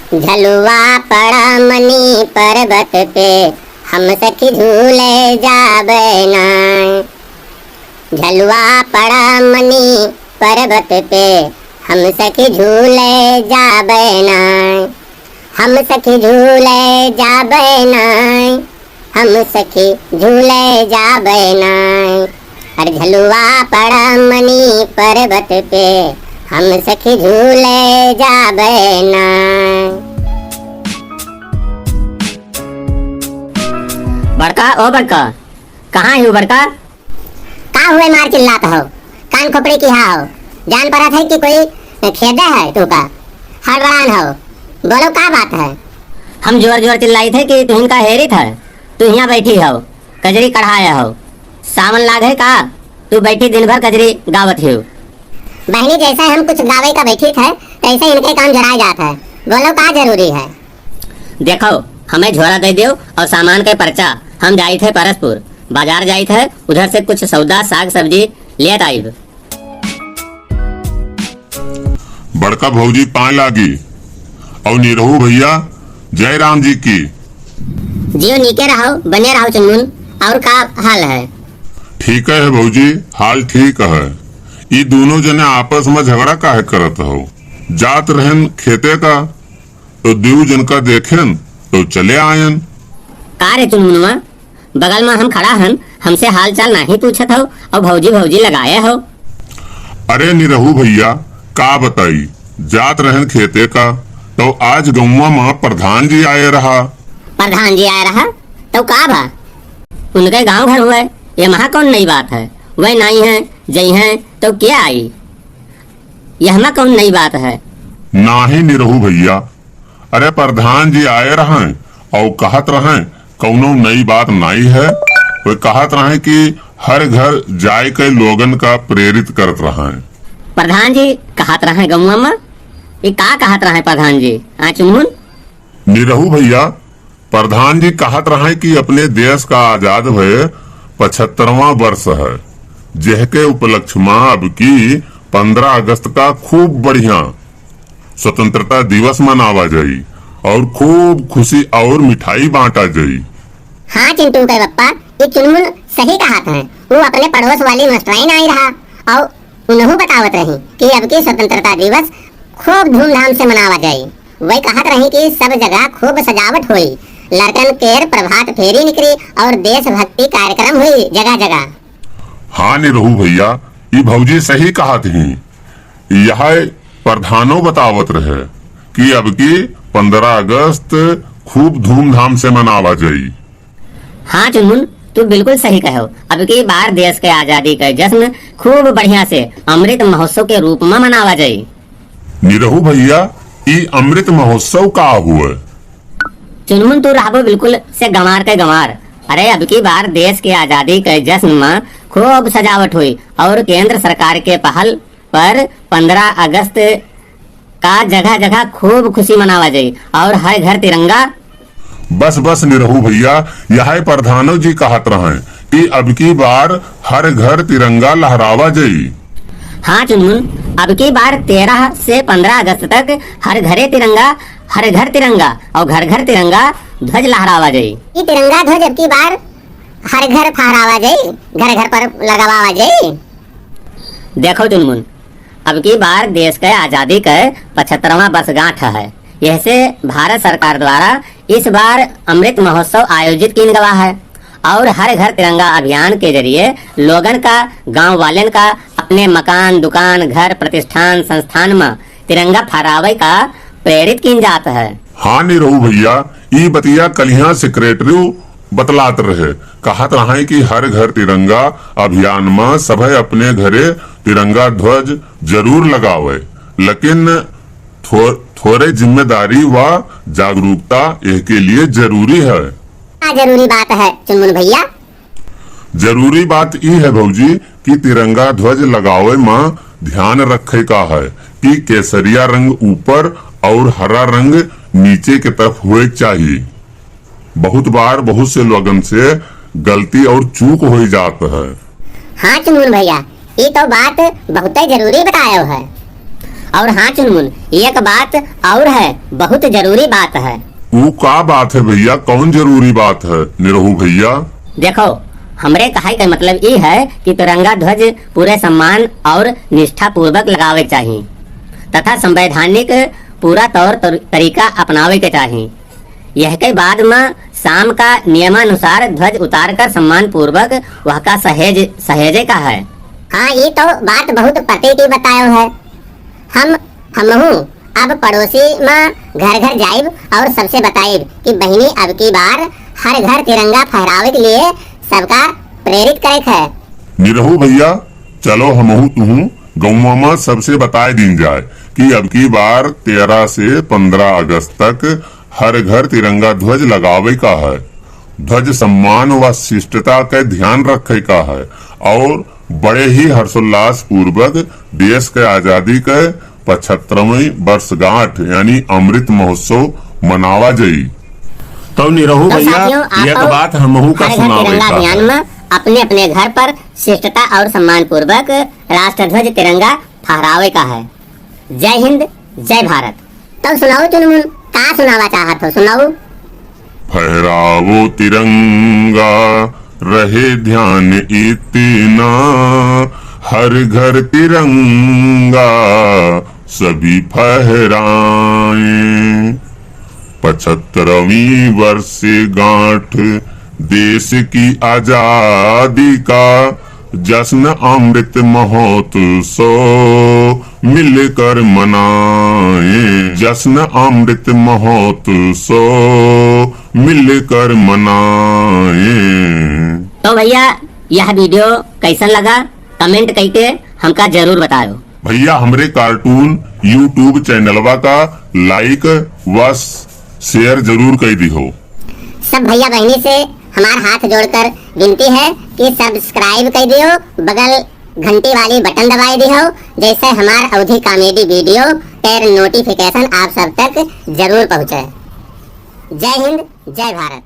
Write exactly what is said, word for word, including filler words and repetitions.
झलुआ पड़ा मनी पर्वत पे, हम सखी झूले जाबे नाय। झलुआ पड़ा मनी पर्वत पे, हम सखी झूले जाबे नाय। हम सखी झूले जाबे नाय। हम सखी झूले जाबे नाय। अरे झलुआ पड़ा मनी पर्वत पे, हम सखी झूले जाबे नाय। बड़का, ओ बड़का, कहाँ है वो बड़का? का हुए मार चिल्लात हो? कान खोपड़ी किहा हो? जान परत है कि कोई खेदे है तू का? हड़बड़ान हो। बोलो का बात है? हम जोर जोर चिल्लाई थे कि तुहिन का हेरित है। तू हियाँ बैठी हो, कजरी कढ़ाए हो। सावन लाग है का? तू बैठी दिन भर कजरी गावत हो। बहनी जैसे हम कुछ गावे का बैठी थे, तैसे इनके काम जराए जात है। बोलो का जरूरी है? देखो, हमें झोरा दे देव और सामान के पर्चा। हम जाइत है परसपुर, बाजार जाइत है, उधर से कुछ सौदा, साग सब्जी लेत आइब। बड़का भौजी पाँय लागी, और निरहू भैया जय राम जी की। जियो, नीके रहो, बने रहो चुनमुन। और का हाल है? ठीक है भौजी, हाल ठीक है। ई दोनों जने आपस में झगड़ा काहे करत हो? जात रहन खेते का, तो दू जन का देखेन तो चले आयन। का रे चुनमुनवा, बगल में हम खड़ा हन, हमसे हाल चाल नाहीं पूछत हो और भौजी भौजी लगाए हो। अरे निरहू भैया, का बताई, जात रहन खेते का, तो आज गौवा में प्रधान जी आए रहा। प्रधान जी आए रहा, तो का भा? उनके गांव घर हुए, ये महा कौन नई बात है? वह नाई है, जई है, तो क्या आई? यहमा कौन नई बात है? नाहीं निरहू भैया, अरे प्रधान जी आए रहें और कहत रहें कौनो नई बात नाई है। वे कहत रहें कि हर घर जाए के लोगन का प्रेरित करत रहें। प्रधान जी कहत रहें गौवा में? ये का कहत रहें प्रधान जी? आ चुनमुन? निरहू भैया, प्रधान जी कहत रहें कि अपने देश का आजाद भये पचहत्तरवाँ वर्ष है, जेहके उपलक्ष्य मा अब की पन्द्रह अगस्त का खूब बढ़िया स्वतंत्रता दिवस मनावा जाई और खूब खुशी और मिठाई बांटा जाई। हाँ चिंटू के पप्पा, ये चुनमुन सही कहत हैं। वो अपने पड़ोस वाली मास्टराइन आई रहा और उनहू बतावत रही कि अब की स्वतंत्रता दिवस खूब धूमधाम से मनावा जाई। वही कहत रही कि सब जगह खूब सजावट होई, लड़कन केर प्रभात फेरी निकली और देशभक्ति कार्यक्रम हुई जगह जगह। हाँ निरहू भैया, ई भौजी सही कहत ही। यह प्रधानो बतावत रहे कि अब की पन्द्रह अगस्त खूब धूमधाम से मनावा जाई। हाँ चुनमुन, तू बिल्कुल सही कहो। अब की बार देश के आजादी के जश्न खूब बढ़िया से अमृत महोत्सव के रूप में मनावा जाई। निरहू भैया, ई अमृत महोत्सव का हुए? चुनमुन, तू रहबो बिल्कुल से गंवार के गंवार। अरे, अब की बार देश के आजादी के जश्न में खूब सजावट हुई और केंद्र सरकार के पहल पर पन्द्रह अगस्त का जगह जगह खूब खुशी मनावा जाई और हर घर तिरंगा। बस बस निरहू भैया, यह प्रधानो जी कहत रहें कि अब की बार हर घर तिरंगा लहरावा जाई। हाँ चुनमुन, अब की बार तेरह से पन्द्रह अगस्त तक हर घरे तिरंगा, हर घर तिरंगा और घर घर तिरंगा ध्वज लहरावा जाई। ई तिरंगा ध्वज अब की बार हर घर फहरावा जाई, घर घर पर लगावा जाई। देखो चुनमुन, अब की बार देश के आजादी के पचहत्तरवाँ वर्षगांठ है। यहसे भारत सरकार द्वारा इस बार अमृत महोत्सव आयोजित कीन गवा है और हर घर तिरंगा अभियान के जरिए लोगन का, गांव वालन का अपने मकान, दुकान, घर, प्रतिष्ठान, संस्थान में तिरंगा फहरावे का प्रेरित कीन जात है। हाँ निरहू भैया, ई बतिया कलिया सेक्रेटरी बतलात रहे, कहत रहे कि हर घर तिरंगा अभियान में सभे अपने घरे तिरंगा ध्वज जरूर लगावे, लेकिन थो-, थोरे जिम्मेदारी व जागरूकता एहके लिए जरूरी है। का जरूरी बात है चुनमुन भैया? जरूरी बात ई है भौजी कि तिरंगा ध्वज लगावे मा ध्यान रखे का है कि केसरिया रंग ऊपर और हरा रंग नीचे के तरफ होए के चाहिए। बहुत बार बहुत से लोगन से गलती और चूक हो जात है। हाँ चुनमुन भैया, ये तो बात बहुत जरूरी बतायो है। और हाँ चुनमुन, एक बात और है, बहुत जरूरी बात है। ऊ का बात है भइया, कौन जरूरी बात है निरहू भइया? देखो, हमरे कहे के मतलब ई है कि तिरंगा ध्वज पूरे सम्मान और निष्ठा पूर्वक लगावे के चाही तथा संवैधानिक पूरा तौर तर-, तरीका अपनावे के चाही। यह के बाद में शाम का नियमानुसार ध्वज उतार कर सम्मान पूर्वक वह का सहेज, सहेजे का है। हाँ, ई तो बात बहुत पते की बतायो है। हम, हमहू अब पड़ोसी में घर घर जाइब और सबसे बताइब कि बहिनी, अब की बार हर घर तिरंगा फहरावे के लिए सबका प्रेरित करे के है। निरहू भइया, चलो हमहू तुहू गौवा में सबसे बताए दीन जाए कि अब की बार तेरह से पन्द्रह अगस्त तक हर घर तिरंगा ध्वज लगावे का है, ध्वज सम्मान व शिष्टता के ध्यान रखे का है और बड़े ही हर्षोल्लास पूर्वक देश के आजादी के पचहत्तरवीं वर्षगांठ यानी अमृत महोत्सव मनावा जाई। तो निरहू तो भइया, साथियों, आप एक बात हमहू का हर घर सुनावे तिरंगा का अभियान है। में अपने अपने घर पर शिष्टता और सम्मान पूर्वक राष्ट्रध्वज तिरंगा फहरावे का है। जय हिंद, जय भारत। तब सुनाओ चुनमुन, का सुनावा चाहत हो, सुनाओ। फहरावो तिरंगा, रहे ध्यान इतना, हर घर तिरंगा सभी फहराएं। पचहत्तरवीं वर्षगांठ देश की आजादी का, जश्न अमृत महोत्सव मिलकर मनाएं, जश्न अमृत महोत्सव मिलकर मनाएं। तो भइया, यह video कैसन लगा, comment कइके हमका जरूर बतायो। भइया, हमरे cartoon YouTube चैनलवा का like व share जरूर कइ दिहो। सब भइया बहिनी से हमार हाथ जोड़कर विनती है कि subscribe कइ दिहो, बगल घंटी वाली button दबाइ दिहो, जैसे हमार अवधी comedy video के notification आप सब तक जरूर पहुँचे। जय हिंद, जय भारत।